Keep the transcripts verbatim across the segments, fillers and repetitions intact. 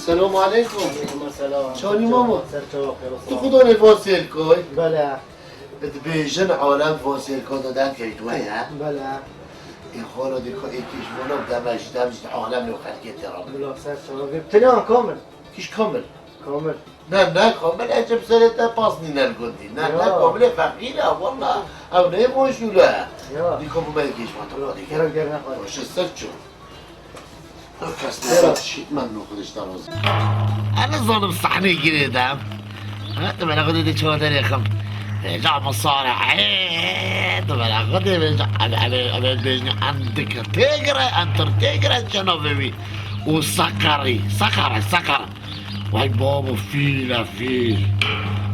Selamu aleykum. Aleykum selam. Çawa mama? Ser çava, xêr olsun. Tu xudanê Vasêlko yî? Bele. Dibêjin alem Vasêlko de derkevî, tu heye? Bele. Ê xala dê ka êkê ji wana dem ji dem ji alemê û xelkê tê rabin. Bila ser çava. Vê tenya Kamil. Kîş Kamil? Kamil. Ne, ne, Kamil, ez ji serê te pas nîne li gundî. Ne, ne, Ya. Kamilê feqîr e, walla. Ew ne boşûle. Ya. Dîka bi me êkê ji wana Gel, gel, ne xwe. Baş e, ser çû. Kes ne, şît men nû Xwedê ji te razî. Ez nizanim sahnê girê dem. Ha, tu bela Xwedê dê çawa derêxim. Vêca misare, ê, tu bela Xwedê vêca, em, em, em, em bêjin, endik têgire, entir têgire, çena vê wî. Û seqerî, seqere, seqere. Vay babo, fîl e, fîl.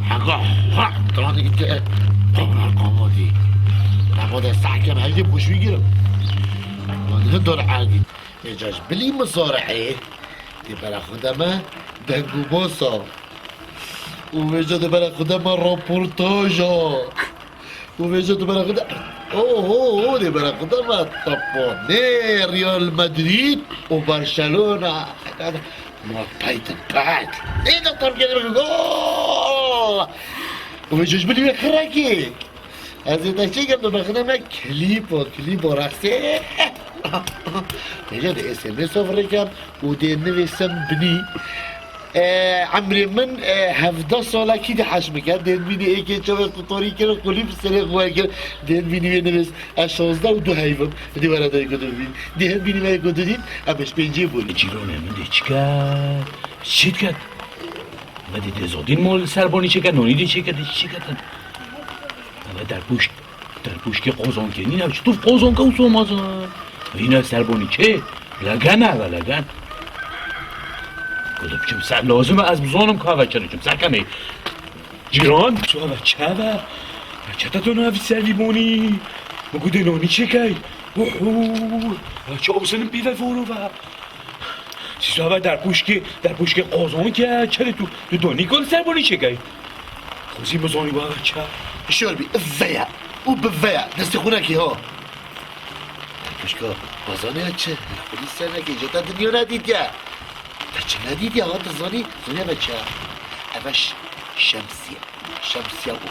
Hega, ha, tane gitti. Kamera, kamera değil. Bela Xwedê sahkem, heydi boş bir girim. Lan ne dor erdî. Vêca ji bilî misare, ê, dê bela xwe de me deng û basa. Û vêca dê bela xwe de me raportaja. Û vêca dê bela xwe de, oho, dê bela xwe de me tepanê Real Madrid û Barcelona. Ma peytin peyt. Ê de tam gelin gol. Û vêca ji bilî wê xirekê. Ez ê te çêkim, tu bexne me klîpo, klîpo rexsê. Vêca dê S M S ofre kem û dê nivîsim binî. E, emrê min, e, hevdeh sala kî dê heş bike. Dê bînî êkê çavê qutorî kir û qulî bi serê xwe kir. Dê bînî wê nivîs, ez şazdeh û du heyvim. Dê were dayê ku dibîn. Dê hem bînî me ku didîn, em ji pêncê borî. Cîranê min dê çi ket? Çi diket? Me dê dê zodîn mol serbanî çêke, nonî dê çêke, dê çi çêketin? Eve derpûş, derpûşkê qozankê nîne, çi tu qozanke û somaz e? Vîne serbonî çê? Legen e, eve legen. Ku tu biçim ser lazim e, ez bizanim ka eve çi diçim, ser kemê. Cîran, tu eve çi eve? Çete tu navî servî bonî? Min ku dê nonî çêkey. Uhu, çi awsinim pî ve voro ve. Sîso eve derpûşkê, derpûşkê qozon ke, çerê tu, tu donî kol serbonî çêkey. Xwezî min zanî eve çi. Şor bî, veye û bi veye, destê xwe nekê ha. Derpûşka, bazanê ya çi? Xwedî ser nekê, je te dinya nedîtiye. Te çi nedîtiye ha, tu zanî, zanî eve çi? Eve ş-, şemsiye. Şemsiye bû.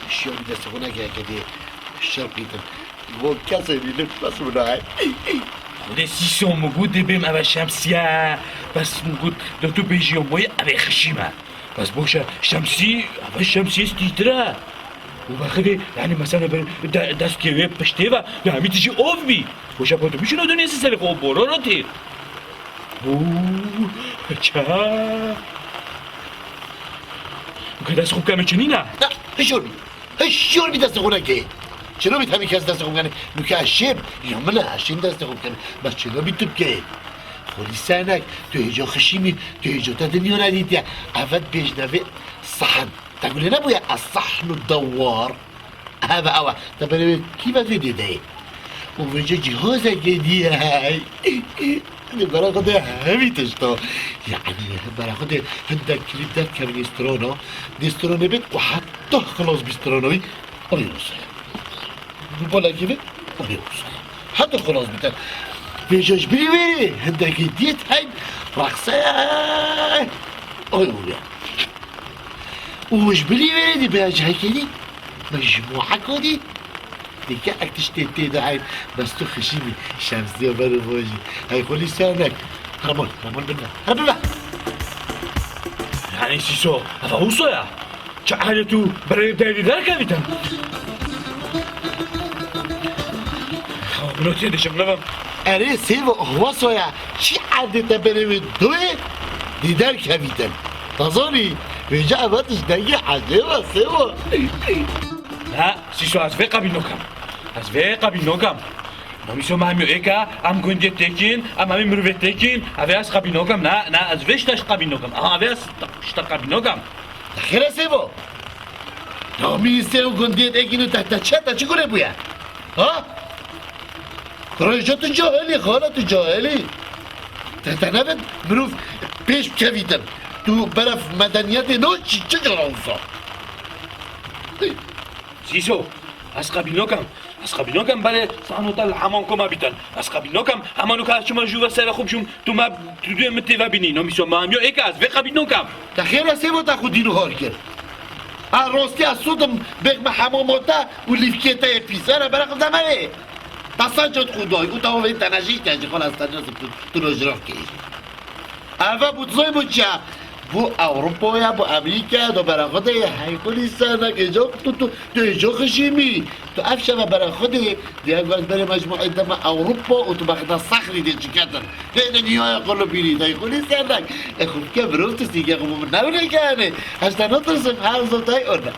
Şor bî, destê xwe nekê, heke dê şer qîtin. Wan kesê bî, li bes wina ye. Xwedê Sîso min got dê bêm eve şemsiye. Bes min got, de tu bêjî ya moyê eve xişî me. Bes boş e, şemsî, eve şemsiyê stîtir e. Û vexidê, yanî mesela bir de, destê wê piştê ve, ya hemî tijî ov bî. Boş e, tu bişino dûnê serê xwe ov boro tê. Hû, ça. Ke dest xwe bikeme çinî ne? Na, hişor bî. Hişor bî destê xwe nekê. Çilo bî temî kes destê xwe bikene. Nuke ez şêm, ya min e, ez şêm destê xwe bikene. Bes çilo bî tu bikeyê. Xwelî senek, tu hêca xişîmî, tu hêca te dinya nedîtiye. Evet bêjne vê sahn. Te gulê nebûye ez sahn û dewar. Heve ew e. Te berê wê kî ve vê dê deyê? Û vêce cîhazekê dî ye hey. Dê bera xwe de hemî tişta. Yanî bera xwe de hindek klîp derkevin strana. Dê stranê bêt û heta xilas bî strana wî. Alê wisa ye. Balekê vê. Alê wisa ye. Heta xilas bî te. Vêce ji bilî wê hindekê dît hey. Rexse ye. Alê wisa ye. Û ji bilî wê dê bêje hekê dî. Mejmûeka dî. Dike ek tiştê tê de hey, bes tu xişî bî, şemsiya ber û vajî. Hey xwelî senek. Hereman, hereman bin ve. Here bin ve. Yanî Sîso, eva wisa ya. Çi ehlê tu berê derî derkevîtin? Xwe tê dişim, ne bim. Erê Sêvo, wisa ya. Çi erdê te berê wê doyê dî derkevîtin. Te zanî, vêca eva tişt dengê hecê ve Sêvo. Ne, Sîso, ez vê qebîl nakim. Ez vê qebîl nakim. Namîso me hemî êk e, em gundê têkîn, em hemî mirovê têkîn, evê ez qebîl nakim. Ne, ne, ez vê şte ji qebîl nakim. Aha, evê ez şte qebîl nakim. Xêr e Sêvo? Namîsê û gundê têkîn û te, te çi, te çi gure bûye? Ha? Rêja tu cahilî, xala tu cahilî. Te, te nebit mirov pêş bikevîtin. Tu beref medeniyetê no çi, çi cara wisa? Sîso, ez qebîl nakim. Ez qebîl nakem berê zanota li hemamkoma bîtin. Ez qebîl nakem hema nuka ez çima jû ve serê xwe bijûm, tu me, tu duyê min tê ve bînî. Namîsa me em ya êk e, ez vê qebîl nakem. Te xêr e, sê bo te xwe dîn û har kir. A rastî ez sodim bêxme hemama te û lîvkê te yê pîs. Ere bere xwe de me vê. Te sen çot xwe dayî û te o vê te nejî te jî xwe ez te nasim tu, tu nojira kê jî. Eve bû dizay bû çi ye? Bû Ewropa ye, bû Amerîka ye, do bera xwe de ye, hey xulî ser nekê, co tu, tu, tu, co xişîmî. Tu ev şeve bera xwe de, diye gaz berê mecmuê deme Ewropa û tu bexda sexrî dê çiketin. Dê de niyaya xwe lo bîrî, hey xulî ser nek. E xwe bike birov tu sîke xwe min newre kene. Ez te natirsim, her zotay orada.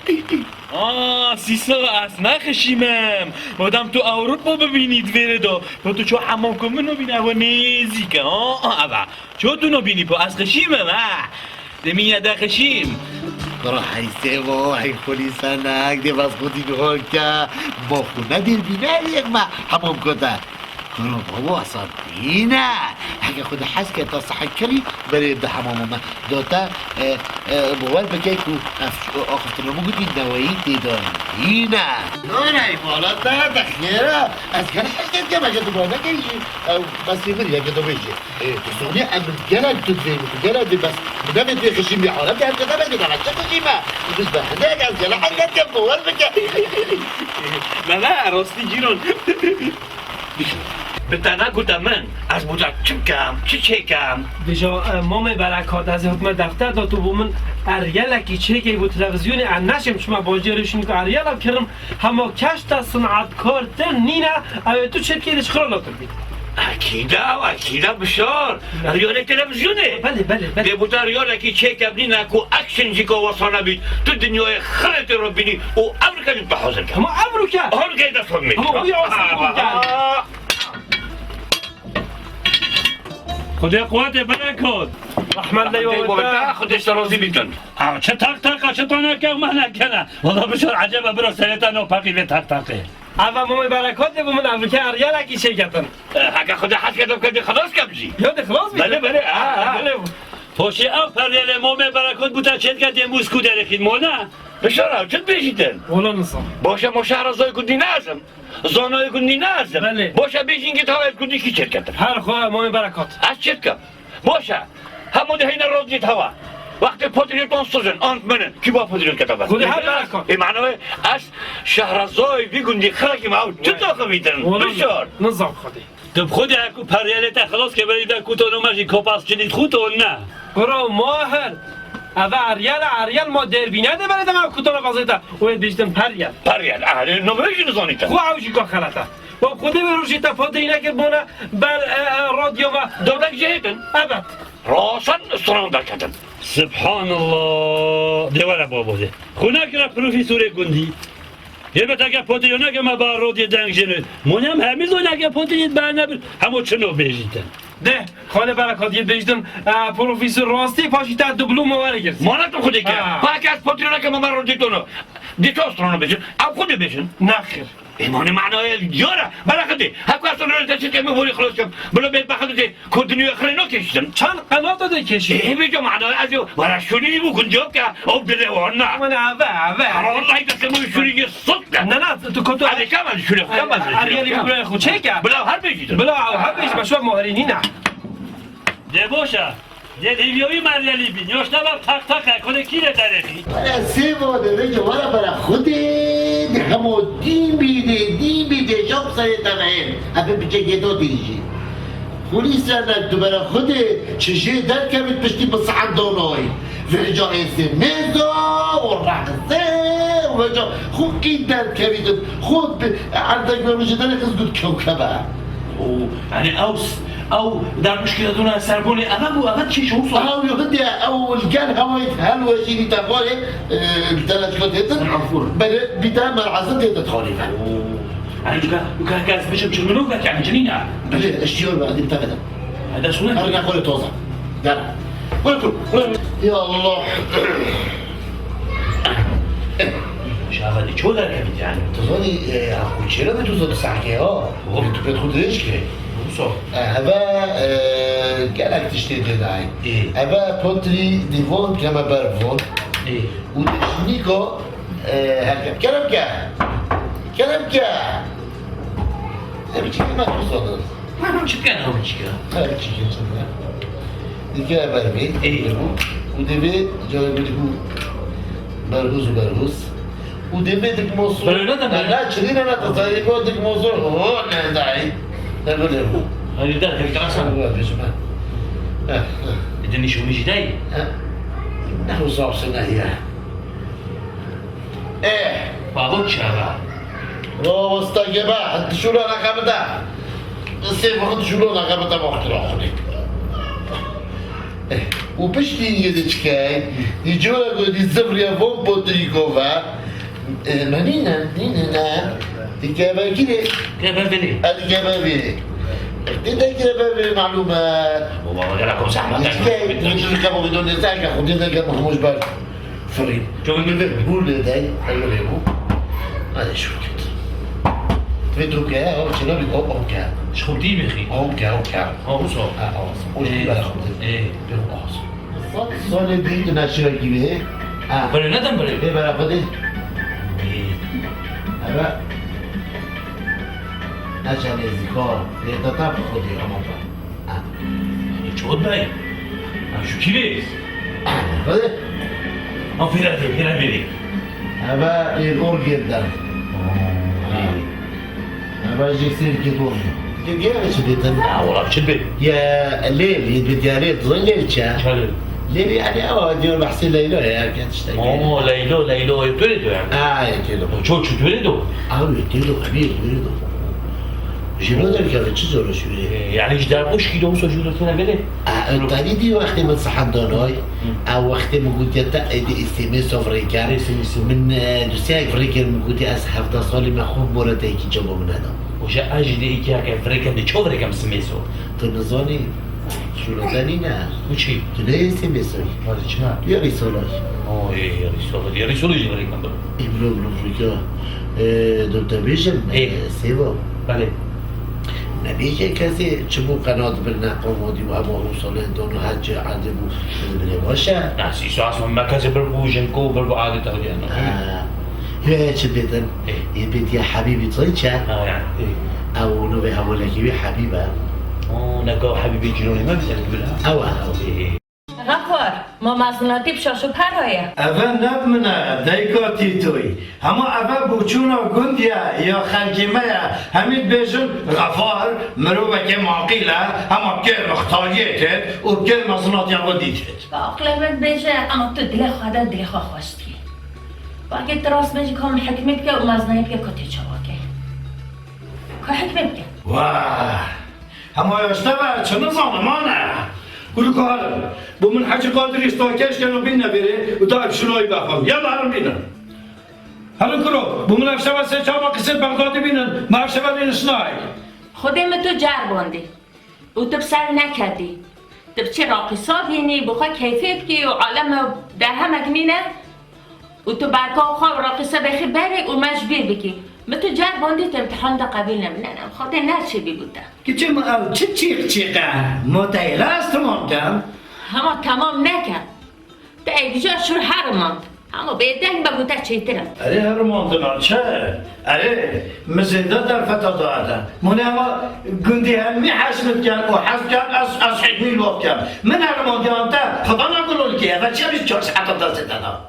Aa, Sîso, ez nexişîmim. Madem tu Ewropa bibînî di vêrê de, bo tu ço hemam ku min nabîne, ew nêzîk e. Aa, eve. Ço tu nabînî, bo ez xişîmim, ha? Demî ye de xişîm. Kura heysê vo, hey polîsenek, dê bas xwe dî bihol ke. Bo xwe nedê bîne, yek me hemam kote. Kuro babo, esa dîne. Heke xwe de hez ke ta sehek kerî, berê de hemama me. Do te, e, e, bawer bike ku ev axiftina min gotî neweyî tê de dîne. Noney, bala te de xêr e. Ez gel hej te dikem, heke tu bawer nekeyî jî. Ew, bes ê min, heke tu bêjî. E, tu sonî em gelek tu dibê, tu gelek dibê, bes. Min nevê dibê xişîm ya, alem de heke te bêjî, bana çi xişîm e? Tu biz be, hindek ez gel hej te dikem, bawer bike. Ne, ne, rastî cîran. Bi te negute min, ez bo te çi bikim, çi çêkim? Vêca, e, mamê Berekat, ez hikme defter de tu bo min eriyelekî çêkey bo televîzyonê, ez neşêm çima bacê rêşin ku eriyela bikirim, hema keş te sinetkartir nîne, ew ê tu çêbikê de ji xira latir bît. Ekîda, ekîda Bişar. Eriyelek televîzyonê. Belê, belê, belê. Dê bo te eriyelekî çêke nîne ku action jî ka wesane bît. Tu dinyayê xirê tê re bînî û ev Kevin tu hazir ke. Ama ev rûke. Ev rûke dest xwe. Ama bu ya Aa, Xwedê quwetê Berekat. Rahmet lê Xwedê we quwete, Xwedê te razî bîtin. Aa, çi tak taka, çi toneke me nekene. Wala Bişar ecebe bira serê te no paqî vê tak takê. Eva mamê Berekat dê bo min ev rûke eriyelekî çêketin. E, heke Xwedê hez ke dê xelas kem jî. Ya dê xelas bî. Belê, belê, ha, ha. Belê. Poşê ev perdelê mamê Berekat bo te çêdike dê mûz ku derêxîn mona. Bişar, çi dibêjîtin? Wala nizam. Boşa moşa razay gundî nazim. Zanoyê gundî nazim. Belê. Boşa bêjîngê tava ez gundî kî çêdiketim. Her xwe mamê Berekat. Ez çêdikim. Boşa. Hemû dihêne rojî tava. Wextê potriyê ton sizin, ant minin. Kî ba potriyê kete ber? Xwedê her Berekat. Ê manoyê ez şehrezoyê vî gundî xelkî me ew çi toxivîtin? Bişar. Nizam Xwedê. Tu bi xwe de ku periyelê te xilas ke berî de ku to nome jî kopas çilît xu to ne. Kuro Mahir. Eve eriyel e, eriyel ma derbîne de berê de me kutana vazeta. Wê diştin periyel. Periyel, erê nome jî nizanî te. Xu ew jî ka xelete. Wa xu de berojî te fadeyne kir bona ber, e, e, radyo ve. Dewlek jehêtin. Evet. Rasan stran derketin. Subhanallah. De were babo de. Xu nekira profesorê gundî. Yê be teke potî yoneke me ba rodî deng jî ne. Monem hemî zoneke potî yê be ne bir. Hemo çino bêjîtin. De, xalê Berekat yê bêjtin, e, profesor rastî paşî te diploma were girt. Mane tu xudê ke. Ha. Pa kes potî yoneke me ba rodî tono. Di to astrono bêjin. Ev xudê bêjin. Nexir. E, mane manaya yora. Berekat de. Hek weston rol te çike mi vori xlos kem. Bilo bêt baxat de. Ku dinyayê xirê nakêşîtin. Çend qenata de kêşî? Ê, bêje mana ez ê were şûnî bû gundiyok ke, ew dilê wan na. Wele ave, ave. Ama wallahî destê min şûnî yê sot de. Ne, ne, tu koto. Hadi kam ez şûnî, kam ez şûnî. Eriyelî kurê xwe çêke. Bila her bêjîtin. Bila ew her bêjî, be şo moherî nîne. De boşa. De hêviyawî meriyelî bîn. Yoşna bab tak tak e, kole kî de derêxî. Were sê va de vêce were bere xudê, de hemo dîn bî, de dîn bî, de şap serê te ve hên. Ebe biçe gedo dî jî. Xulî ser de tu bere xudê çi jê derkevit piştî bi saet donayî. Vêca êsê mêza û rexsê û vêca xu qî derkevîtin. Xu bi erdek ve ji derê xiz got kewkebe. Û, yani ew s-, ew dermişkî de dûna serbonê eve bû, eve çi şû so? Ew yo hindê ew li gel hewayê helweşînî te xwarê, e, li te leşko têtin. Sen afûr. Belê, bîte merhezin tête thalî ve. Û. Yanî, tu ka, tu ka, ka ez biçim çirmino ka, yanî, cinîna. Belê, eştiyor ve, hadi bir tane de. Hadi, şunu. Her ne kore toza. Gel. Buyur, buyur. Ya Allah. Şaxadî ço derkevît yanî? Tu zanî, e, ya, ku çêre bi tu zot sahke ya. Oh. Tu pêt xwe dirêj kê. Wisa. E, heve, e, gelek tiştê dê dayê. Ê. Heve potrî dîvon keme ber von. Ê. Û dişnîko, e, herket. Kerem ke. Kerem ke. Her çî me xwe zanin. Çi dikin ew çî ya? Her çî çi me. Dike bervê, ê, bû. Û divê carê bû berhoz û berhoz. Û divê dik mosor. Belê ne de ne, belê. Ne, çirî ne, ne, tazayê bû dik mosor. O, ne, dayê. Ne, belê bû. Hayır, de, de, de, sen. Bû, bêjim, ha. Ha, ha. Ê, de nîşo min jî dayê. Ha. Ne, o zaf sene ya. Eh. Babo çava. Rawasta gebe, dişûla nexebite. Sê vexin dişûla nexebite, wextira xwedê. Eh, û piştî yê diçikey, dî cora ku dî zivriya von potrîko ve, eh, me nîne, nîne ne. Dikeve kirê. Keve vili. E, dikeve vili. Dî de keve vili malûm e. Baba, gela kom zehmet. Dikeve vili, kemo vili, ne zehmet, xwedê ne kemo hemû ji ber. Firî. Çawa min bû lê dey, ew lê bû. Hadi şu git. Ve duke, o çilo bir o, o ke. Şu dî mi xî? O ke, o ke. Ha, o so. Ha, o so. O şey bana xwedê. Ee. Bir o so. Salê dî tu naşiya gibi. Ha. Böyle neden böyle? Ê bera xwedê. Ee. Eve. Naşa nêzîka. Lê tata xwedê ama. Çot bey. Ha, şu kî bê? Hadi. Ha, pêre de, pêre bêrê. Eve êr orgêr de. Eve jî sêr kê dor. Gel, gel, çi dêtin? Ha, wala çi bê? Ya, lêl, yê bi diyarê, dizin lêl çi? Çalê. Lêl yani, o diyor bahsi Leylo ya, gel işte, gel. Oo, Leylo, Leylo, yê tu rê do yani. Ha, yê tu rê do. O çok çi tu rê do? Abi, yê tu rê do, abi, yê tu rê do. Jî no derkeve çi zor o şûrê? E, yani ji der xweş kî domsa jû dotine vêrê. A, e, tarî dî wextê min sihet danay, Hı. a wextê min gotiye te êdî S M S of rêker. S M S. Min, e, dosyayek rêker min gotiye ez hevdeh salî me xwe bore te yekî cabo min heda. O ji ez jî dê yekî heke virêke de ço virêke min S M S o. Tu nizanî, şûrê te nîne. Û çi? Tu ne S M S oy. Hadi çima? Yarî salay. O, ê, yarî salay. Yarî salay jî virêke min. Îmro, îmro, rûka. Ee, dû te bêjim, Ê. ee, Sêva. Belê. Nebêje kesê çi bû qenat birine qomodî û hema hûn salên don û her çi erdê bû, bilê baş e. Na, sî saas me kesê bir bû, jinko bir bû, adeta diye, no. Ha. Yê çi bêtin? Ê. Yê bêtiye Habîbî, zay çi? Ha, yani, ê. Ew navê hevalekî wî Habîb e. O, neka Habîbê cîronê me bî, yani, bila. Ew e, ew. Ê. Xafar, ma mezinatî bi şaş û perra ye. Eve ne bi min e, dayika Tîtoyî. Hema eve boçûna gund ye ya xelkê me ye. Hemî dibêjin, Xafar mirovekê maqîl e, hema kêr mixtariyê kir û kêr mezinatiya xwe dît. Bi aqilê min dibêje, hema tu dilê xwe de dilê xwe xweş dikî. Belkî tu rast bêjî, ka min hikmê bike û mezinayî bike, ka tê çawa ke. Ka hikmê bike. Wah! Hema ya ji te ve çi nizanim, ane? Gulû karim, bo min Hecî Qadirî stakeş keno bîne vêrê û da ev şûnayî bexwim. Yala herin bînin. Herin kuro, bo min ev şeva sê çava qisê Bexdadî bînin, ma ev şeva lê nişnayî. Xwedê min tu ceribandî û tu bi ser neketî. Tu biçî raqîsa bînî, bi xwe keyfê bikî û alem derhemek nîne. Û tu berka xwe û raqîsa bêxî berê û me ji bîr bikî. Min tu ceribandî, tu îmtihan de qebîl nebî. Ne, ne, Xwedê ne çêbî bo te. Kiçê min ew çi çîq çîq e? Ma te êla ez temam kem? Hema temam neke. Tu êdî ca şûr herimand. Hema bêdeng be bo te çêtir e. Erê herimandina çi? Erê, min zêde derfeta da ede. Mûnê hema gundî hemî hez min dikin û hez dikin ez, ez hikmî li wan bikim. Min herimandiyan te, Xweda nagulolikê, eve çi bîst çar saeta destê te da?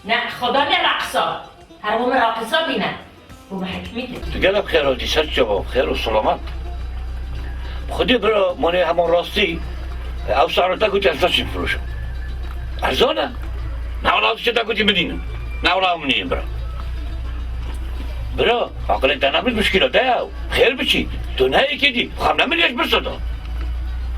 Ne, Xweda ne raqisa. Her wime raqisa bîne. Û me hikmî kir. Tu gelek xêr hatî ser çava, xêr û selamet. Xwedê bira, mûnê heman rastî, ew saete te gotî ez naçim firoşim. Erzan e. Ne wala tiştê te gotî min nînin. Ne wala min nînin bira. Bira, aqilê te nebit muşkîla te ye. Xêr biçî. Tu ne yekê dî. Xam ne min yeş birsa da.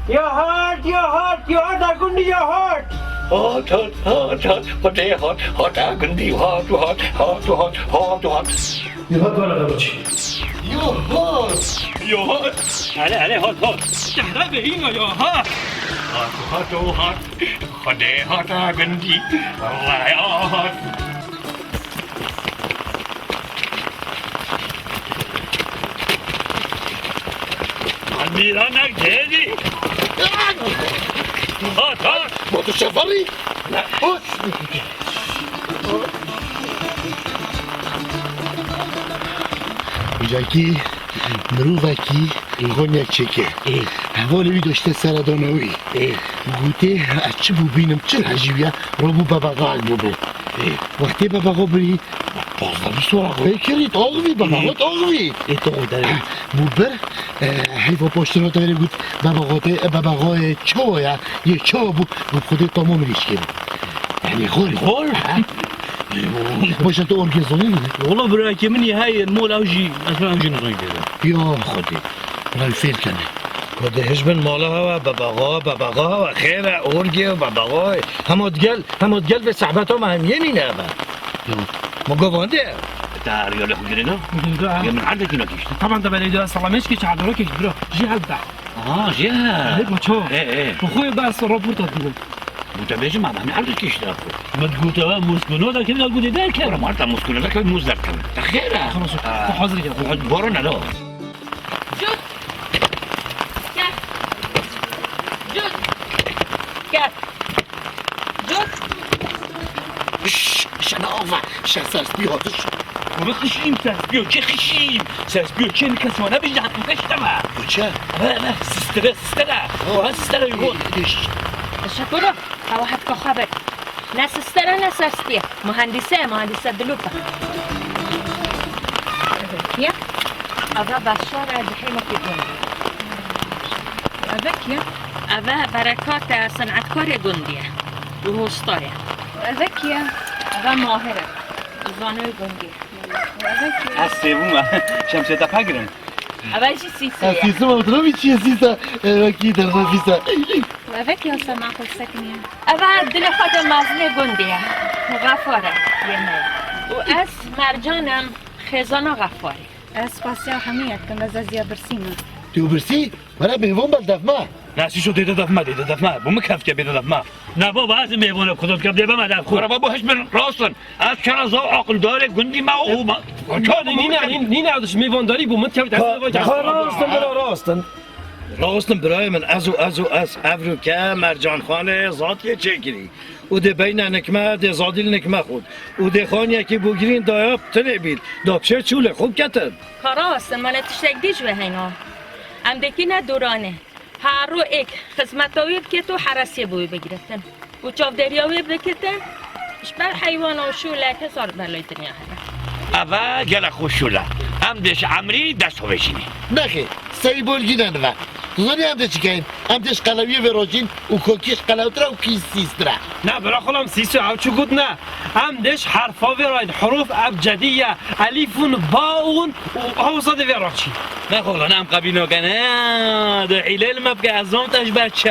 Ya hat, ya hat, ya hat, a gundî ya hat. Hat, hat, hat, hat. Xwedê hat, hat, a gundî hat, hat, hat, hat, hat, hat. Ya hat, wala da biçî. Ya hat. Ya hat. Hele, hele, hat, hat. Şehre behîna ya hat. Hat, hat, hat. Xwedê hat, a gundî. Wallahî hat. Almîranek dêrî. Hat, hat. Ma tu şeferî? Hat. Cekî. Mirovekî Ê. Konyek çêke. Ê. Hevalê wî doşte seredana wî. Ê. Gotê, ez çi bû bînim, çi hejî wî ye, rabû bebexa ez bûbû. Ê. Wextê bebexa birî, pazdeh bîst wara xwe kirî, taxivî, bebexa taxivî. Ê, to xwe derê. Bû bir, e, heyfa paştina te got, bebexa te, bebexa, e, çawa ye, yê çawa bû, bû xwedê tamam rîşkê bû. Yani xol. Xol? Ha? Baş e, tu orgê zanî? Wala birayekê min yê heye, mol ew jî, ez ew jî nizanî dêre. Ya Xwedê. Birayê fêl kenê. Xwedê hij bin mala hewa, bebexa, bebexa hewa, xêr e, orgê, bebexa. Hema digel, hema digel vê sehbeta me hem yenî ne eve. Ya. Ma govande. Te riyalê xwe girêna? Girêna. Ya min erdekî nakişt. Tamam da belediye salamê çikê çadoro keşt bro. Jî helbda. Aha, jî he. Lê bo ço? Ê, ê. Bi xwe bes raporta dibin. Bû te bêjim, ama ne erdekî işte bu. Min gote ve muskûno de kevî gudê derkeve. Oğlum, arta muskûno de kevî mûz derkeve. Te xêr e. Xelas, ha. Xwe hazir ke. Xwe boro ne lo. Cud. Gel. Cud. Gel. Cud. Şş, şena ava, şe ses bir atış. Kuru xişîm ses biyo, çi xişîm ses biyo, çi kes wana bir jahtu peşte me. Koçe. Ve, ve, sistire, sistire. O, ha, sistire yugo. Şş. Teşekkür. Hava hep kaxabet. Ne sistere, ne sestiye. Mühendise, mühendise dilupa. Kiye? Ava Başar e, dihê me ki gund. Eve kiye? Eve Berekat e, sanatkarê gundî ye. Û hosta ye. Eve kiye? Eve Mahir e. Zanoyê gundî. Eve kiye? Ez sêbûme. Şemsê te pegirin. Eve jî Sîsê ye. Sîsê me, tu nabî çi ye Sîse? Eve kî derve Sîse. Eve kiye Sema xwe sekiniye? Eve dilê xwe de mezinê gundê ye. Xefar e, yê me ye. Û ez Mercan im, xêzana Xefarê. Ez spasiya hemî yek dikim, ez Eziya Birsî me. Tu Birsî? Were mêvan bel def me. Na, Sîso dê de def me, dê de def me. Bu min kefke bê de def me. Na baba, ez mêvan e, Xudo dikeve dê be me def xwe. Were baba, hiç bin rastin. Ez çara zav aqildarê gundî me û ma. Nîne, nîne, nîne, nîne, ez mêvandarî bû, min kevt, ez vay. Ha, rastin, bira, rastin. Rastin birayê min, ez û ez û ez, Evroke, Mercanxanê, Zatiyê çêkirî. Û dê beyne nikme, dê zadîl nikme xwût. Û dê xaniyekî bûgirîn daya tilê bîr. Da pişê çûlê xwe ketin. Kara Aslan, mane tiştek dî ji we heyna. Em dêkî ne doranê. Her ro êk xizmeta wî bikêt û heresiyê bi wî bigirtin. Û çavdêriya wî bikêtin. Ji ber heywan û şûleke zor belê dinya hene. Eve gelek xweş şûl e. Em dê ji emrî dest xwe vejînî. Nexê, seyî bolgî ne nive. Tu zanî em dê çi keyin? Em dê ji qelewiyê vêroçîn û kokî ji qelewtir e û kî sîstir e. Ne, bira xulam, sîs û ew çi got ne? Em dê ji herfa vêrayîn, huruf ebcedî ye, elîfûn, baûn û hewsa dê vêroçîn. Ne xulam, em qebîl nakin. He, de hîlê li me bike, ez zom te ji ber çi.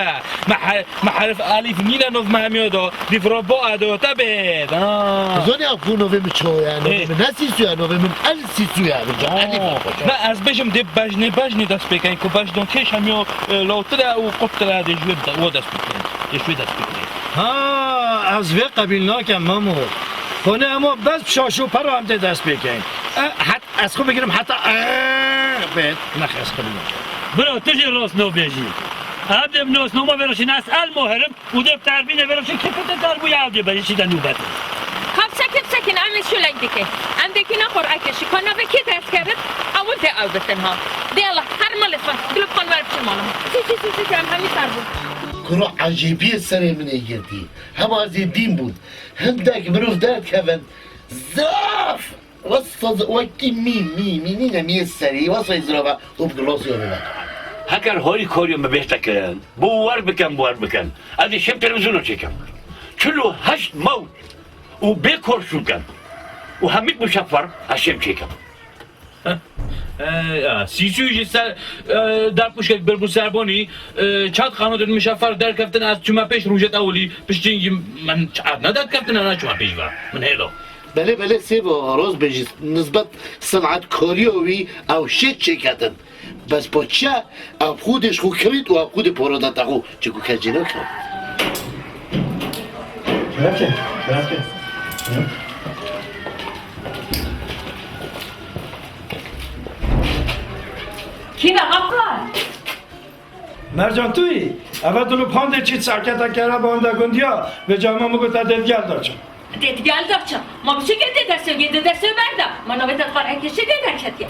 Me he-, me herif elîf nîne nov me hemiya da, dî vira ba e da, te bêt. Ha. Tu zanî ev ku novê min çawa ye? Novê Ê. Min ne sîs û ye, novê min el sîs û ye. Min ca elîf e. Ne, ez bêjim dê bejnê, bejnê dest pê keyin, ku bejno kêş hemiya, e, lawtir e û qurttir e, dê ji wê de-, wa dest pê keyin. Dê ji wê dest pê keyin. Ha, ez vê qebîl nakim, Memo. Xwene hema bes şaş û pera em tê dest pê keyin. E, het-, ez xwe bigirim heta, e, bê, nex ez qebîl nakim. Bira, tu jî rast nabêjî. Em dê bi nasnama vêroşîn, ez el moherim û dê bi terbînê vêroşîn, kê kete terbû ya ev dê bejî çi de nûbet. Kapse kipse kin, em ê şûlek dike. Em dê kî ne Qur'an kê şî, ka navê kê dest kerin, ewil dê ew bitin ha. Dê Allah, her malê xwe, dilê xwe wer biçin mala. Sî, sî, sî, sî, em hemî ser bûn. Kuro ecêbiyê serê min ê girtî. Hema ez ê dîn bûn. Hindek mirov derdikevin. Zaf! Wesa wekî mî, mî, mî nîne mîyê serî, wesa zirava û bi gilasî avê veto. Heker hayî karî me bêhte kirin, bi wer bikin, bi wer bikin. Ez ê şem televîzyona çêkim. Çil û heşt mawt û bê kar şû kem. Û hemîk muşefer ez şem çêkim. E, ya, sîsû ji ser, e, derpûşkek birbû serbonî, e, çat qanûdin muşefer derkeftin, ez çûme pêş rûjet ewilî, piştî min çat ne derkeftin, ez çûme pêş ve. Min hêlo. Belê, belê, sêbo, rast bêjî, nisbet senatkariya wî ew şêt çêketin. Bes pa çi ye? Ew xwedê ji xwe kirît û ew xwedê para date xwe, çiku kecî nakin. Belkî, belkî. Kî ne hapa? Mercan tu yî? Eve dilûpxandê çît serkete kere banda gundiya, vê cama min got, "Dêdgel daçim." Dêdgel daçim? Ma bi çi ke dê destê, dê destê berda? Ma navê te xwarekê çi dê derketiye?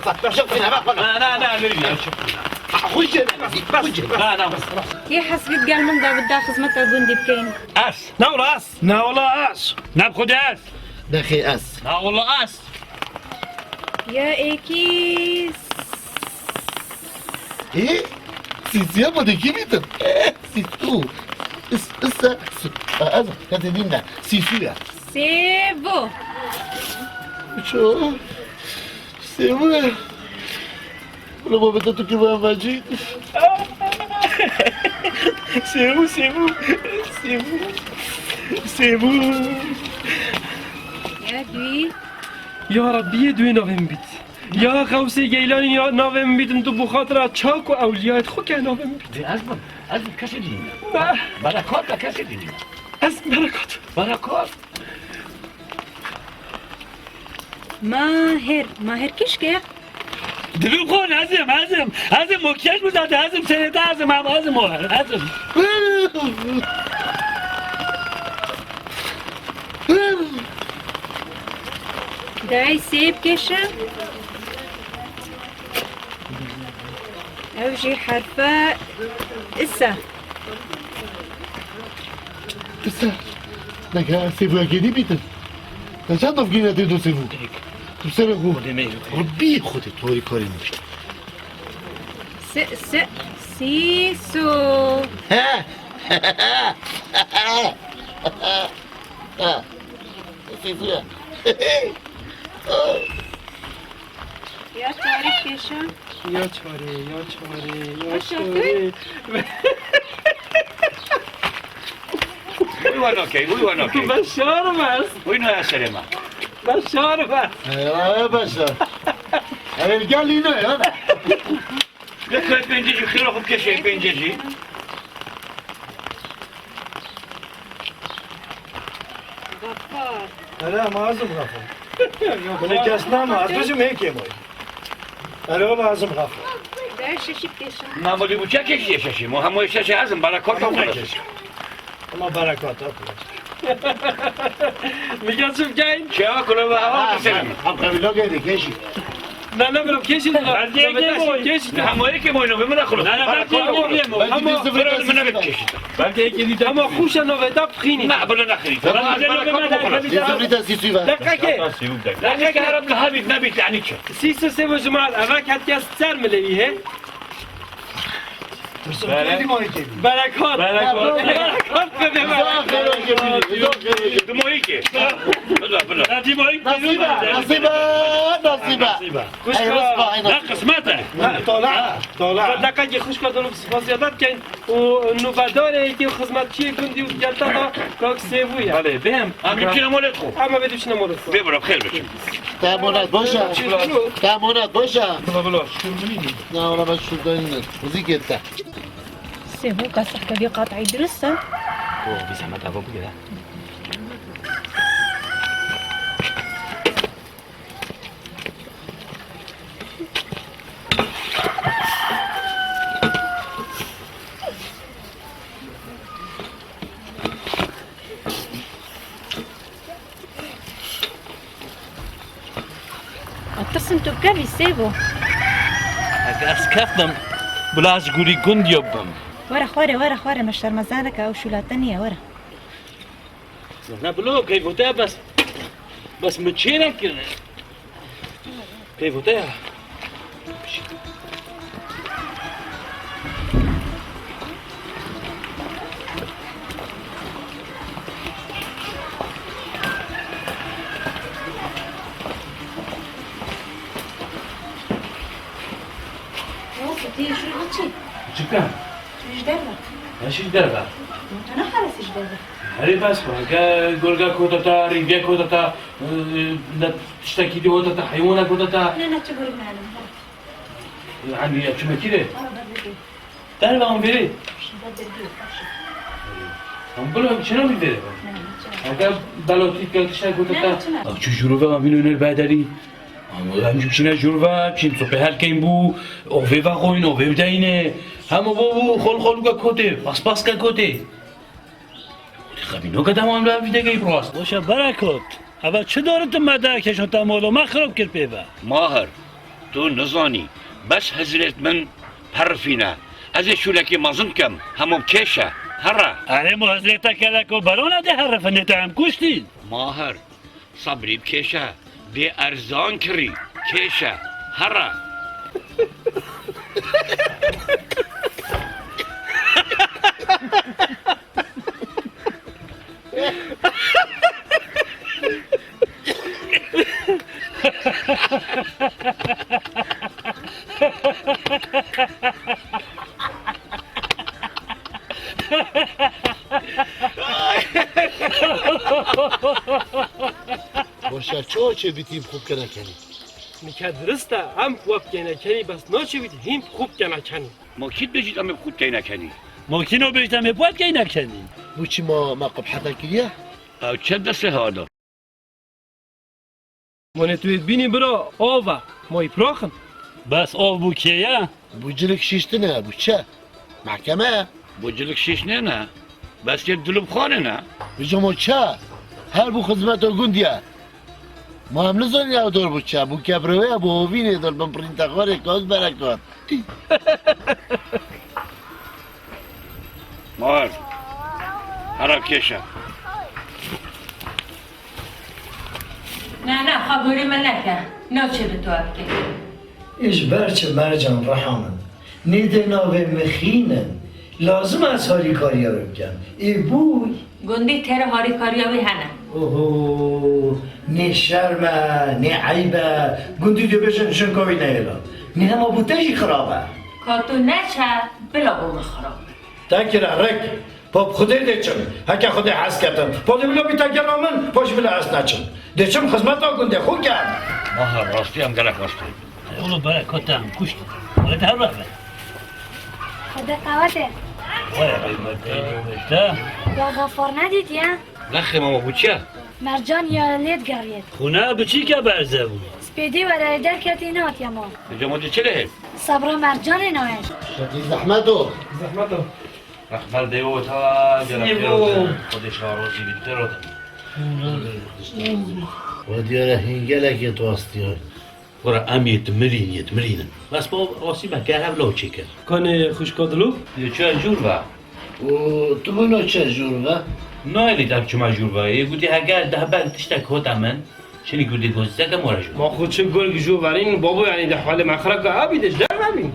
Bas, bas, bas. Na, na, na, ne diyorsun? Xwe jê ne, xwe jê ne. Na, na, bas, bas. Kê hez bît gel min de bida xizmeta gundî bikeyin. Ez. Na wala ez. Na wala ez. Na xwe de ez. Nexê ez. Na wala ez. Ya êkî. Ê, sîsiya ma de kî bîtin? Ê, sîsû. Is, is, is, a, ez, ez ê nîne. Sîsû ya. Sêvo. Ço? Sêvo ya. Ulan Mehmet, tu kî vacî? Sêvo, sêvo. Sêvo. Sêvo. Ya duî. Ya Rabbî, yê duê navê min bît. Ya Xewsê Geylanî, ya navê min bît, tu bi xatira çak û ewliyayê xwe ke navê min bît. Ez bim, ez bim, kesê dî nîne. Be. Berekat be, kesê dî nîne. Ez berekat. Berekat. Mahir, Mahir kişke? Dibim xwe, ez im, ez im. Ez im, makyaj mı zaten, ez im, senede ez im, ama ez im o, ez im. Dayê sêv keşe. Ew jî herfe is e. Is e. Neke sêvû yekê dî bîtin. Te çend dov gîne tê do sêvû? Tu ser xwe. Rabbî Xwedê tu harî karê nuşt. Si, si, sîso. He. He. Seyfuya. Ya çarê kêşa. Ya çarê, ya çarê, ya çarê. Wî we nakey, wî we nakey. Beşar bes. Wî naya serê me. Beşar bes. Ey, beşar. Ey, gel yine ya. Yek pêncê jî xêra xwe bikeşe pêncê jî. Gaffar. Hele em azim Gaffar. Bile kes nama, ez bijim hêkê moy. Hele ola azim Gaffar. Deh şeşî bikeşin. Na, welî bu çekê şeşî mo, hemo şeşî azim, bana kota. Ama berekata kula. Mikasim kein. Çewa kula ve hava keselim. Am kabilo geldi keşi. Na, na, bro, keşi. Ben de yeke boy. Keşi. Hemo yeke boy, no, ben kula. Na, na, ben de yeke boy. Ama bro, ben de keşi. Ben de yeke boy. Ama kuşa no ve da prînî. Na, bana naxirî. Zifrî de sîsî ver. Dakika ke. Dakika ke, Arap la habit nabit yani çi. Sîsî se bu cumal, ava ket kes ser mi levi he? Berekat. Berekat. Berekat bebe, berekat. Dimoyî ki. Bila, bila. Dimoyî ki. Nasîbe, nasîbe, nasîbe. Kuşka. Ey, rızka, aynen. Ne kısmet e. Tola, tola. Dakika ki kuşka dolu spasiyadat ken o nübedarê ki xizmetçiyê gundî û gelta da kak Sêvû ye. Belê, bêm. Em yekî molê xwe. Ama bedû çine molê xwe. Bê bira, xêr biçin. Te monat boş e. Te monat boş e. Bila, bila, şurminî. Na, ona ben şuradayım. Müzik et de. Sêvû qasehke vî qat'î dirust e. Oh, bir zahmet ava bû ya. Tirsim tu bikevî Sêvû. Heke ez kef bim, bila ez ji gurî gund yo bim. Were xwarê, were xwarê, me şermezar neke, ew şûlate niye, were. Ne bilo, keyfû te bes. Bes min çê nekirine. Keyfû te ya. Yok, değil, şurada çek. Çıkar. Şu ji derve. Ya şu derve. Mutana xalesi ji derve. Herê bas xwe, ke gorga kota ta, rîvye kota ta, e, ne tiştekî dî hota ta, heywana kota ta. Ne, ne, çi gorg nalim, hadi. Anî ya çimekî de. Ara, ber vê. Derve an verê. Şurada dergi yok, bak şu. An bilo çira mi verê? Ne, ne, çira. Eke belotî ke tiştek kota ta. Ne, ne, çira. Bak şu jurove an vîno ner bederî. Ama em jî biçine jûr ve, biçin sopê helkên bû, ovê vexwin, ovê bideyne. Hema bo bû, xol xol ke kotê, paspas ke kotê. Xemîno ke dema em li vîdegeyî birast. Boşa berekot. Eva çi dorin tu me de keşon te molo me xirab kir pê ve. Mahir, tu nizanî. Bes hizrêt min perifîne. Ez ê şûlekê mezin kem. Hemû kêşe. Here. Erê mo hizrêta keleko berona de herifin, te em kuştî. Mahir. Sebrî bi kêşe, bê erzan kirî, kêşe, here. Boşa ço çê bitî xûb kene kenî. Nike dirist e, em xwe bikeyne kenî, bes naçê wî hîn xwe bikene kenî. Ma kî dibêjît em ê xwe bikeyne kenî? Ma kî nabêjît em ê xwe bikeyne kenî? Bo çi ma me qebheta kiriye? Ew çi destê hada? Monê tu yê dibînî bira, av e. Ma yî piraxin. Bes av bû kê ye? Bû cilik şiştine, bû çi? Mehkeme ye. Bû cilik şiştine ne? Bes yê dilubxanê ne? Bi jemo çi? Her bû xizmeta gund ye. Ma em nizanî ew dor bû çi? Bû kebrewê ye, bû hovînê dor bin pirînte xwarê kak berekat. Mar. Hera kêşe. Na, na, xwe gorî min neke. Naçê bi tu ev bike. Ê ji ber çi Mercan reha min? Nêdê navê min xîn in. Lazim e ez harîkariya wê bikem. Ê bûy. Gundî têrê harîkariya wî hene. Oho, nê şerm e, nê eyb e, gundî dibêjin jinka wî neyê la. Nê hema bo te jî xirab e. Ka tu neçe, bila bo min xirab e. Te kire rek, pa bi Xwedê dê çim, heke Xwedê hez ketin. Pa dê bila bîte gela min, pa jî bila ez neçim. Dê çim xizmeta gundê xwe kem. Aha, rastî em gelek rastî. Oğlum, bana kötü hem kuştu. Öyle de her bak. Xwedê qewetê. Vay, vay, vay, vay, vay, işte. Ya Xefar nedîtiye? Nexê mama, bû çi ye? Mercan ya lê digeriyê. Xûna biçîke berze bû. Spêdî were derketî nehatiye ma. Hocam, hocam, çi lehê? Sebra Mercanê nayê. Şekî zehmet o. Zehmet o. Rehmet de o ta. Sî gelek bû. Xwedê şarozî bi te re de. Wa diyare hîn gelekê tu astiyan. Xora em yê dimirîn, yê dimirînin. Bes bo rastî me ker hev law çêkir. Kanê xwişka Dilop? Yê çi jûr ve? Û tu bûna çi jûr ve? Nayê lê dev çima jûr ve. Yê gotî heger dehbek tiştek hota min, şinî gotî gozî sekem were jûr. Ma xwe çi gurg jûr verîn, babo, yanî de halê me xirab ke abî de ji derve bîn.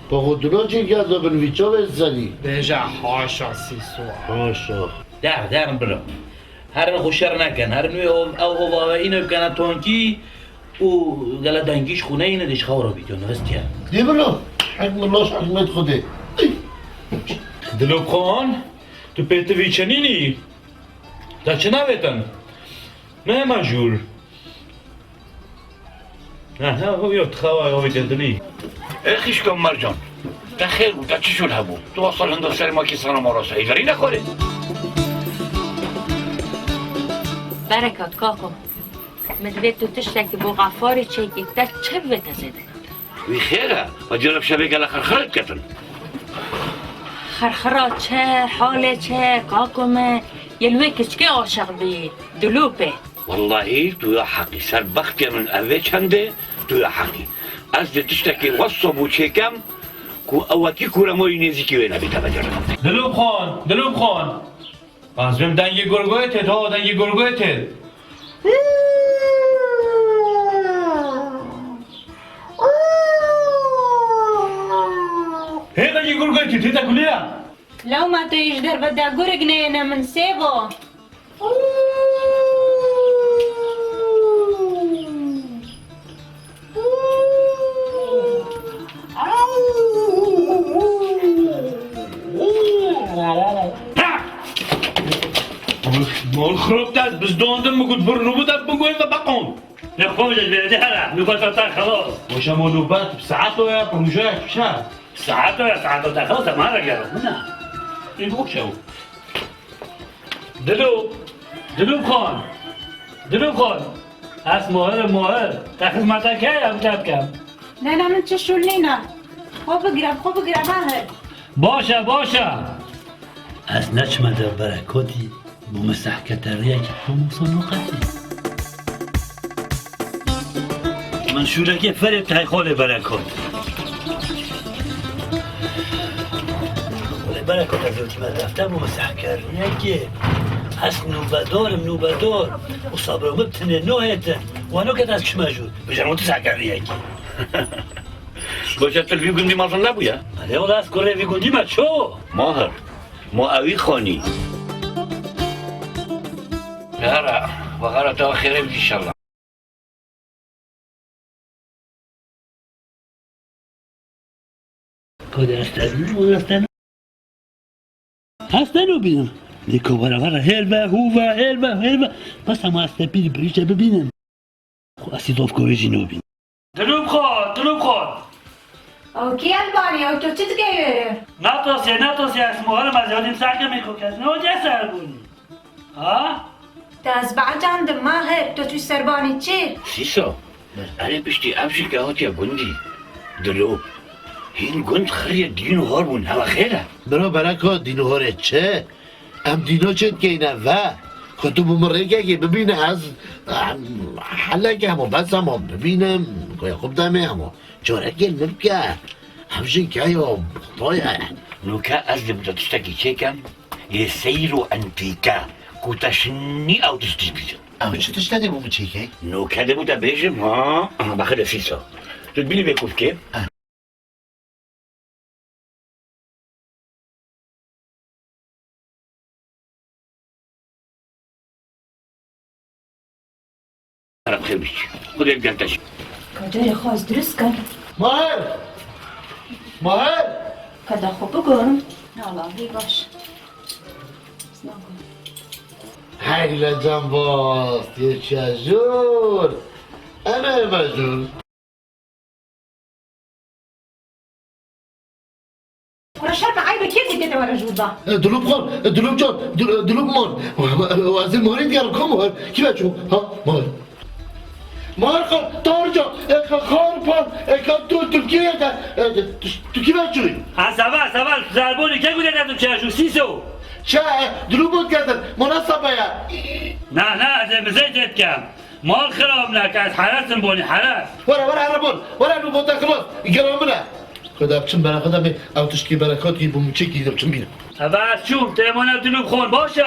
Pa xwe tu naçî gel de bin vî çavê zenî. Bêje haşa sîso. Haşa. Der, der bira. Herin xwe şer nekin. Herin wê ov-, ew ova we îne bikene tonkî û gele dengî ji xwe neyîne dê ji xew re bîtiyo, nivistiye. Dê bilo, hikmet laş hikmet Xwedê. Dilop Xan, tu pêtivî çinînî? Te çi navêtin? Ne hema jûr. Ha, ha, ho, yo, tu xewa, yo, vê kendinî. Ê xişka Mercan, te xêr bû, te çi şûl hebû? Tu wasal hinda serê makî sana marasa, hêverî nexwarê. Berekat, kako. Min divê tu tiştekî bo Xefarî çêkî, te çi bi te zêde? Wî xêr e, ma cara bi şevê gele xirxira diketin. Xirxira çi, halê çi, kako min, yê li wê kiçikê aşiq bî, Dilopê. Wellahî tu ya heqî, ser bextê min ev ê çendê, tu ya heqî. Ez dê tiştekî wesa bo çêkem ku ewekî kûremoyî nêzîkî wê nebîte beceribim. Dilop Xan, Dilop Xan. Ez bêm dengê gurgoyê tê, to dengê gurgoyê tê. Hê dengê gurgoyê tê, tê te kulî ya. Lewma tu ji derve de gurg neyêne min sêvo. Mol xirop te, ez bizdandim, min got bir nûbet e, bingû ême beqon. Ne xwe bide, bide, hele, nûbeta te xelas. Boşa ma nûbet, bi saet o ya, proje ya, çi? Saet o ya, saet o te xelas, ma re gero, min e. Ê, boş e. Dilop, Dilop Xan, Dilop Xan, ez Mahir im, Mahir, te xizmeta kê ye, bi te bikim. Ne, ne, min çi şûl nîne. Xwe bigire, xwe bigire, Mahir. Baş e, baş e. Ez neçime de Berekatî, bo min sehkete riyekî pamûsa naqetî. Min şûrekê ferê tey xolê Berekot. Xolê Berekot, ez ê tîme defte bû, min sehker neke. Ez nûbedar im, nûbedar. Û sabra min tinê nahêtin. Wano ke ez çime jû. Bijan tu sehker neke. Goşe tu vî gundî mezin nebûye? Erê wela ez kurê vî gundî me ço. Mahir. Ma ewî xanî. Hera, bahara te xêre bî inşallah. Hadi hastane, hastane. Hastane bînim. Niko vara vara, hêl be, hû ve, hêl be, hêl be. Bes ama ez te pîr birîçe bibînim. Xwe ez zaf kovê jî nobînim. Dilûp xwe, Dilûp xwe. Ew kî Elbanî, ew to çi dikey wêrê? Natasê, natasê, ez muharem ez yadîm sehkemê ku kes ne, o cê ser bûnî. Ha? Te ez beecandim, Mahir, to çû serbanî çi? Sîsa, erê piştî ev jî ke hatiye gundî. Dilûp. Hîn gund xiriye dîn û hor bûn, heva xêr e? Bira Bereka, dîn û horê çi? Em dîno çê dikeyne ve? Xwe tu bi min rêkekê bibîne ez, em, heleke hemo bes hemo bibînim, xwe xwe bidemê hemo. Çorekê li min bike. Ev jin keya Xwedayê. Noke ez dê bo te tiştekî çêkem, yê seyr û entîke, ku te şinî ew tiştî bîjin. Ew çi tiştekê bo min çêkey? Noke dê bo te bêjim, ha? Aha, bexile Sîsa. Tu dibînî vê kufkê? Ha. Xera bi xêr bî. Xwedê li gel te. Ka carê xwe ez dirust kem. Mahir! Mahir! Ka da xwe bigorim. Nala, vî baş. Hey le cambaz, yê çi jûr? Em ê me jûr. Kura şerm e, eyb e, kê dî tê te were ji wir da? E, Dilûp xan, e, Dilûp can, Dil-, e, Dilûp man. E, e, ez ê Morê digerim, ka Mor? Kî ve çû? Ha, Mor. Mor xan, tarca, e, ka xan pan, e, ka tu Tirkiye de, e, tu, tu kî ve çûyî? Ha, seval, seval, zerbonî ke gude te tu çe jû, Sîso? Çe, e, Dilûp bot kedin, mona sabe ya. Na, na, ez ê mizey cet kem. Mal xirab neke, ez heresim bonî, heres. Were, were, herebon. Were, nu bota xilas. Gera min e. Xweda biçim bere, xweda me ew tişkî berekatî bû, min çekî de biçim bîne. Eve ez çûm, te mane dilû xon, baş e.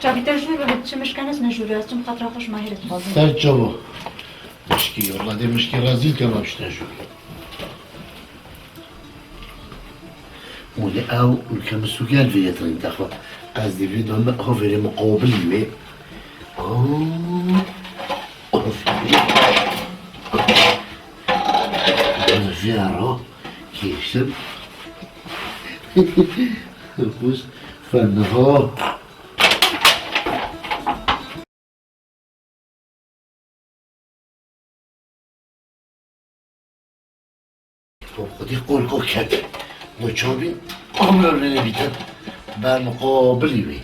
Çavî te jûr bibe, çi mişken ez nejûrî, ez çim xatra xwe ji Mahîrê dixwazim. Ser çawa? Mişkî, wela dê mişkî rezîl kema, mişkî nejûrî. Mûlê ew ûlke min sûgel vêyet rînda xwe. Ez dê vê dame ha vêrê muqabilî wê. Oh. Of. Vêya ra kêşim. Xweş fenha. Xwedê qol qol ket. No çavî amra rêne bîtin. Ber muqabilî wê.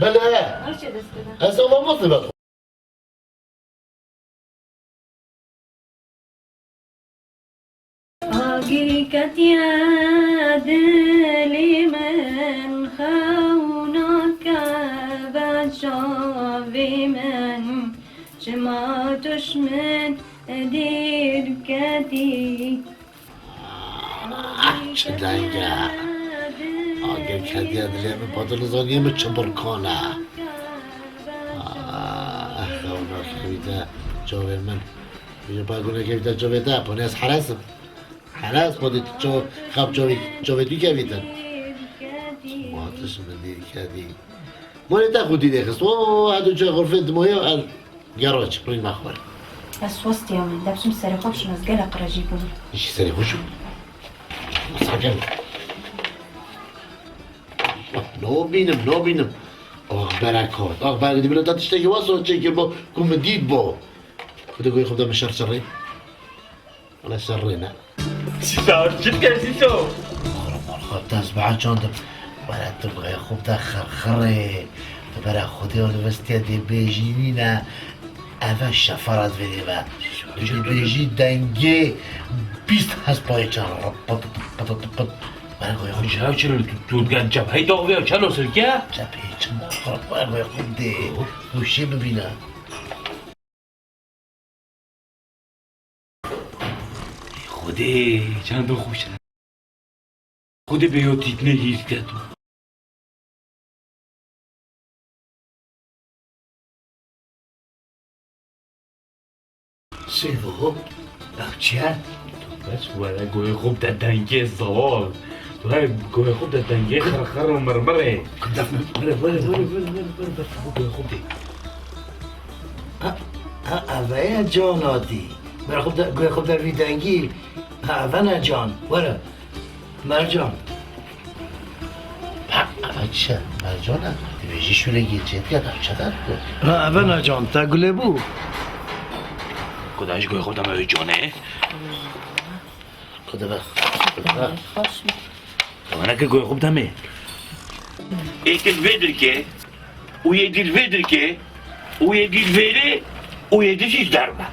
Bele. Ez ama mutlu bak. Agir ketiye dilê min, xew nake ve çavê min, çima tu ji min dîr ketî? Ah, çi deng e. Agir ketiye dilê min, pa tu nizaniyê min çi birkan e. Ah, xew nake vî te çavê min. Vî pa gune kevî te çavê te, pa ez heresim. Helas xwedî tu ço-, xap çovî, çovê tu kevîtin. Watiş min dî kedî. Morê te xwedî dê xist. O, hadu çe xurfê dimoya el gero çiprî me xwar. Ez swestiya min. Depsim serê xwe bişim, ez gelek qirejî bûm. Îşî serê xwe şû. Sakin. No bînim, no bînim. Ax berekat. Ax berekat. Bila te tiştekî wesa çêkir bo, ku min dît bo. Xwedê goyê xwe de min şer şerê. Wala şerê ne. Sîsa, çi dike Sîso? Oğlum, oğlum, dest bi açandım. Wala tu bi xwe de xirxirê. Tu bera Xwedê universiteye dê bêjî nîne. Eve şefarat verê ve. Tu dê bêjî dengê bîst hespayê çar. Pıt, pıt, pıt, pıt. Wala goyê xwe. Çav çilo tu, tu digan cebhey dawiya çelo sirke? Cebhey çima? Wala goyê xwe dê. Goşê bibîne. Xwedê, çend xweş e. Xwedê bê yo tîtnê hîr keto. Sêvo, ev çi ye? Bes were goyê xwe de dengê zalal. Tu her goyê xwe de dengê xirxir û mirmirê. Def min. Were, were, were, were, were, were, bes bu goyê xwe de. Ha, ha, eve ye cana dî. Were xwe de, goyê xwe de vî dengî. Ha, eve ne can. Were. Mercan. Ha, eve çi? Mercan e. Divê jî şûlê gî çê diket, ev çi der ku? Ha, eve ne can. Te gulê bû. Ku da ji goyê xwe de me wê canê. Ku dibe. Ku dibe. Xweş. Wana ke goyê xwe bidemê. Êk li vê dirkê, û yê dî li vê dirkê, û yê dî li vêrê, û yê dî jî ji derve.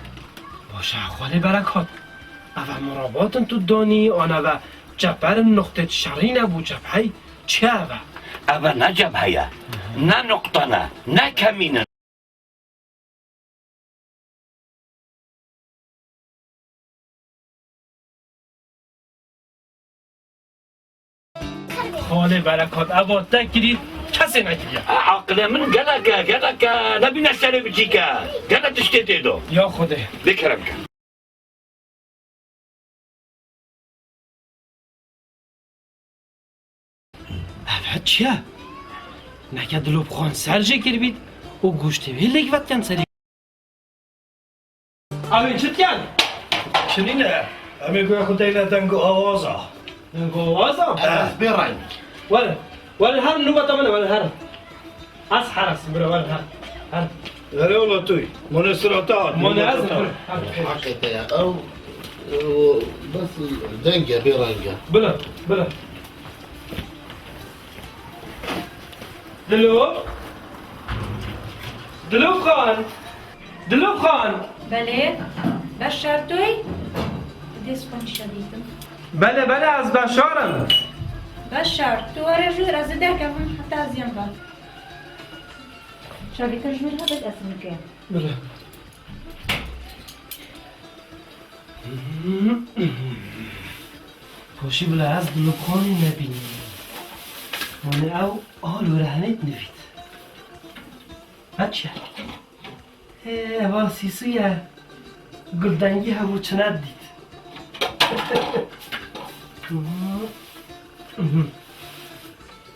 Baş e, xwelê berekat. Eve mirabat in tu danî, an eve çeper in, nuqtê şerî ne bû cebhey? Çi ye eve? Eve ne cebhe ye, ne nuqte ne, ne kemîn in. Xalê berekat, eva te kirî, kesê nekiriye. E, aqilê min gelek e, gelek e, nebîne serê biçîk e. Gelek tiştê tê de. Ya Xwedê. Bê kerem ke. Ev çi ye? Neke Dilopxan ser jê kiribît û goştê wê lêk vetiyan serî. Ew ê çi dikin? Çi nîne? Em ê guhê xwe deyne deng û awaza. Deng û awaza? Ez bê reng. Were, were her nûbeta min e, were her. Ez heresim, bira, were her. Her. Were ola tu. Mone sirata. Mone ez, bira, her. Heqê te ye. Ew, ew, bes deng e, bê reng e. Bila, bila. Dilo? Dilopxan! Dilopxan! Belê, Beşar tu yî? Dê sponîşa dîtim. Belê, belê, ez Beşar im. Beşar, tu were jûr, ez ê derkevim heta ez yên ve. Çavîkir jûr hebit ez nike. Belê. Poşî bila ez Dilopxanê nebînim. Hûn ew al û rehnêt nivît. Veçe. Hê, eva sîsû ye. Guldengî hebû çinet dît.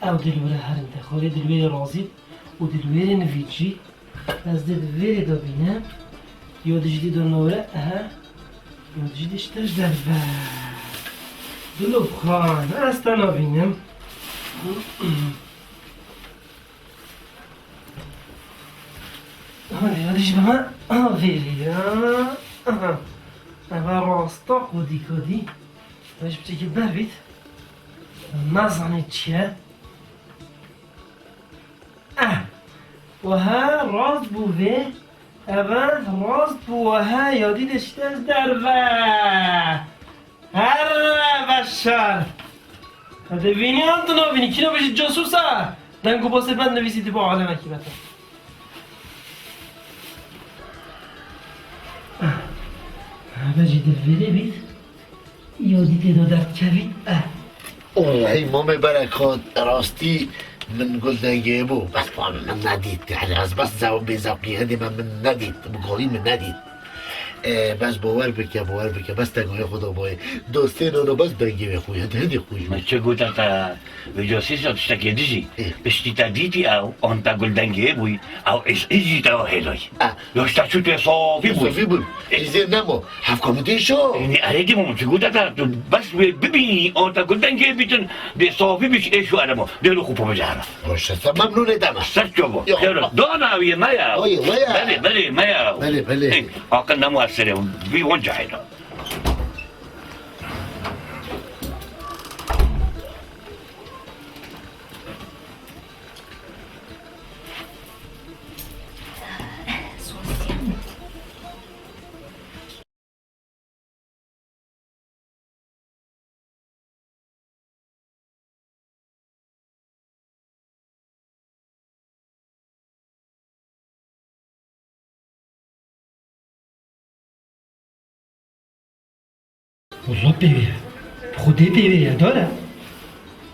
Ew dil were herinde. Xorê dil wê razî û dil wê nivît jî. Ez dê di vêrê de bînim. Yo dijî dî de nore, ehe. Yo dijî dî işte ji derve. Dilopxan, ez te nabînim. Hadi, yo dijî bime. Aha, vêrê ya. Aha. Eva rasta kodî kodî. Ve ji biçekî ber bît. Nazanî çi ye? Eh, weha rast bû vê. Eve rast bû weha yadî de şite ez derve. Herre Beşar. Hadi vînî an tu navînî. Kî navê jî casûs e? Deng û basê ben nivîsî dibe alemekî bete. Eve jî di vêrê bît. Yo dîtê do derdkevî, eh. Oy, hey mamê Berekat, rastî min gul dengê bû. Bes min nedît. Yani ez bes zew-, bêzewqî hindê me min nedît. Bi gorî min nedît. E, bes bawer bike, bawer bike. Bes te goyê xwe da boyê. Dostê nano bes dengê wê xwe. Hindê, hindê xwe. Me çi gote te? Vêca sê saet tiştekê dijî. Ê. Piştî te dîtî ew, an te gul dengê bûyî, ew êş, êş jî te ew hêlayî. Ah. Ya ji te çû tê safî bûyî. Safî bûyî. Ê. Îzê nemo. Hevka min tê şo. Ê, erê dî min çi gote te, tu bes wê bibînî, an te gul dengê bîtin, dê safî bî ji êş û erema. Dê li xwe pabijehre. Roşe, se memnûnê te me. Ser çava. Ya. Xêr, dana wî me ya. Oy, me ya. Belê, belê, me ya. Belê, belê. Ê, aqil nemo ez serê, vî wan cahêla. Walla pê wê ye. Bi Xwedê pê wê ye, dare.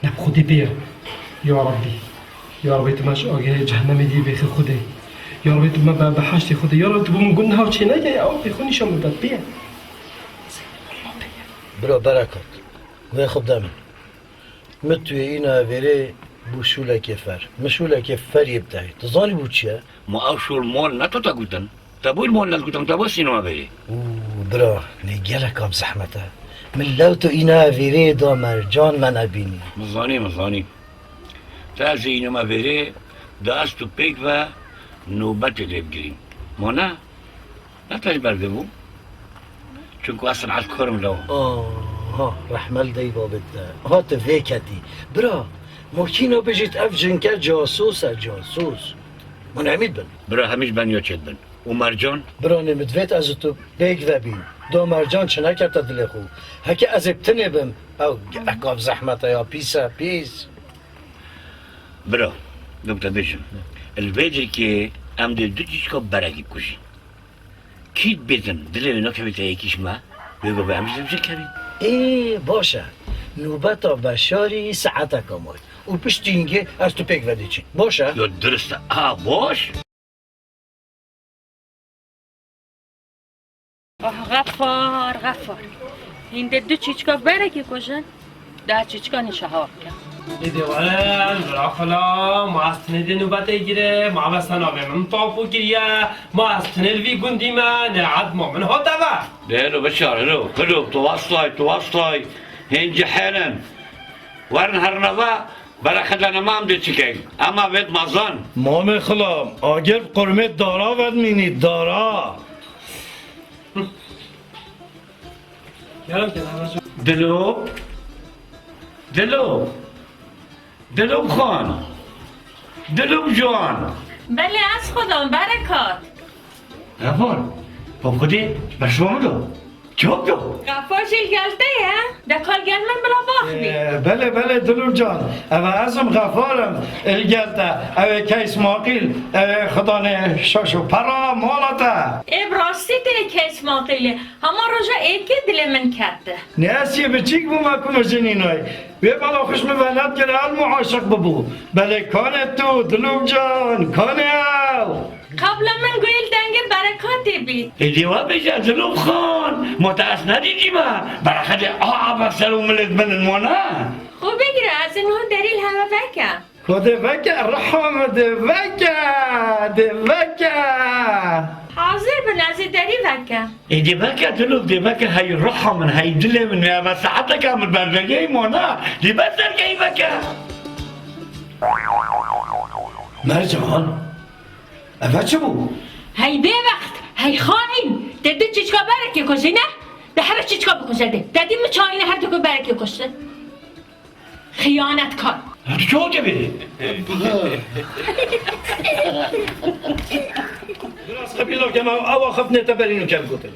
Ne bi Xwedê pê ye. Ya Rabbî. Ya Rabbî, tu me ji agirê cehennemê dî bêxî Xwedê. Ya Rabbî, tu me be beheştê Xwedê. Ya Rabbî, tu bo min guneh çê neke, ya Rabbî, xwe nîşan bide, pê ye. Walla pê ye. Bira Berekat. Wê xwe bide min. Mi tu yê îna vêrê bû şûlekê fer. Mi şûlekê fer yê bidayî. Tu zanî bû çi ye? Ma ew şûl mol ne to te gotin? Te bû mol ne gotin, te bû sînema vêrê. Û bira, lê gelek a bi zehmet e. Min lew tu îna vêrê da Mercan me nebînî. Min zanî, min zanî. Te ez ê îna me vêrê da ez tu pêk ve nobetê lê bigirîm. Ma ne? Ne te ji ber vê bû? Çunku ez sinetkarim lew. Aha, rehme li dê û babê te. Aha, tu vê ketî. Bira, ma kî nabêjît ev jinke casûs e, casûs. Hûn hemî dibin. Bira, hemî ji ben ya çê dibin. Û Mercan? Bira, nê min divêt ez û tu pêk vebîn. Do Mercan çi nekete dilê xwe. Heke ez ê bi tinê bim, ew gelek a bi zehmet e ya, pîs e, pîs. Bira, dû te bêjim. Li vê cihekê em dê du tişka berekî kujîn. Kî dibêtin dilê wê nakevê te yekî ji me, wê gavê em jî dê bi jê kevîn. Ê, baş e. Nûbeta Beşarî saeteka may. û piştî hingê ez tu pêk ve diçin. Boş e? Yo, dirist e. Ha, boş? Ah, Xefar, Xefar. Hîn de du çîçka berekê kujin, da çîçka nîşa hawar ke. Êdî were, bira xela, ma ez tinê dê nûbetê gire, ma ve senavê min tapo kiriye, ma ez tinê li vî gundî me, ne edma min hate ve. Bêro biçar, hilo, hilo, tu wastay, tu wastay, hên cihêrin. Werin herineva, berexe de nemam de çikin. Ema vêt mazan. Mamê xilam, agir qurmê dara vedmînî, dara. Dilo. Dilo. Dilok xan. Dilok can. Belê ez xwedam, berekat. Xefar, bi Xwedê bersiva min do. Cewab do. Xefar jî li gel te ye? De kal gel min bila baxivî. Ee, belê, belê Dilok can. Ev ez im Xefar im. Li gel te. Ew ê key Smaqîl. Ew ê Xudanê şaş û pera mala te. Ê bi rastî tê key Smaqîlê. Hema roja êkê dilê min kete. Ne ez yê biçîk bûme ku min jê nînayê. Wê bala xwe ji min velat kir, ez min aşiq bibû. Belê kanê tu, Dilok can, kanê ew? Qebla min guhê li dengê berekatê bî. Êdî we bêje Dilok xan, ma te ez nedîtîme. Bereqetê a a ber ser û milê min in, wana? Xwe bigire, ez ê niha derî li hewe vekem. Xwedê veke, riha min dê veke, dê veke. Hazir bin, ez ê derî vekem. Ê dê veke, Dilok dê veke, hey riha min, hey dilê min, ya me saeteke min berdegehî mona, dê ber dergehî veke. Mercan, eve çi bû? Hey bêbext, hey xaîn, te du çîçka berekê kujî ne? De here çîçka bikuje dê. Te dî min çayîne her du ku berekê kuştin. Xiyanetkar. Tu çawa dibêjî? Biraz qebîl nakem, ew, ew axiftinê te berî nû kem gotin.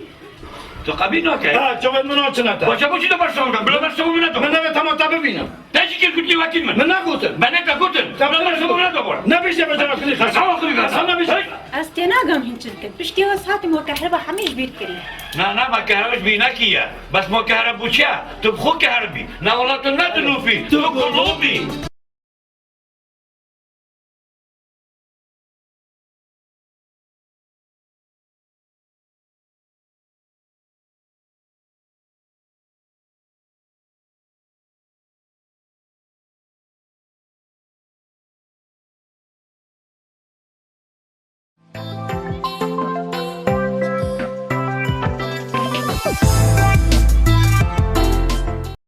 Tu qebîl nake? Ha, çavên min açine te. Baş e, bo çi tu bersiva min? Bila bersiva min nedo. Min nevê tema te bibînim. Te jî kir gotî wekî min. Min negotin. Me ne te gotin. Bila bersiva min nedo bor. Nebêje bejara kulî xeşa. Ew axifî xeşa. Nebêje. Ez tênagam hîn çi dikim. Piştî ew ez hatim we kehriba hemî ji bîr kiriye. Na, na, me kehriba ji bîr nekiriye. Bes ma kehriba bû çi ye? Tu bi xwe kehribî. Ne wela tu ne dilûf î. Tu kulûf î.